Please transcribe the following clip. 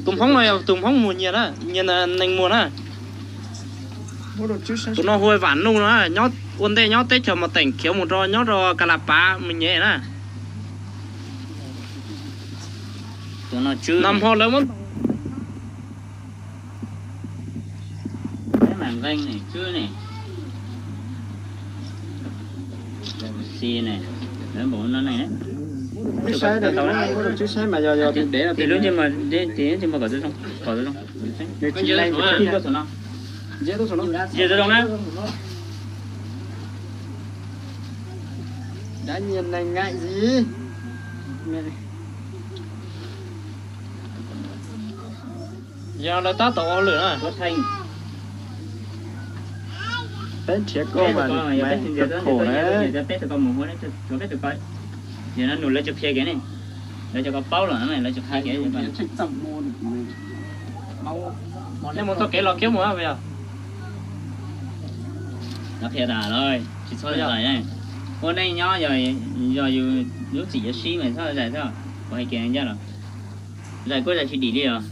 Tus Hmoob no yog tus Hmoob Muas Nyias na, Nyias Nees Muas na. Tus no hu ua Vam Nuj no, nyob ua ntej nyob teb chaws Mos Teem khiav mus rau nyob rau Kas Las Pav mus nyem na. Nag hmo lawv muab Dab nyias neeg ngại gì. Yog lawv tab tom ua hauj lwm na. Peb nrhiav koj mas mas khom na. Yog no nus lawv tsis qhia kev ne, lawv cov ko paub los lawv tsis qhia kev. Nej mus txoj kev los kiab mus yog. Lawv qhia tas lawm tsis txhob zais, ua neej nyob yog yus lub txim yuav sib mas txhob zais xwb, kuv hais kiag ncaj los zais kuj zais tsis dim li os.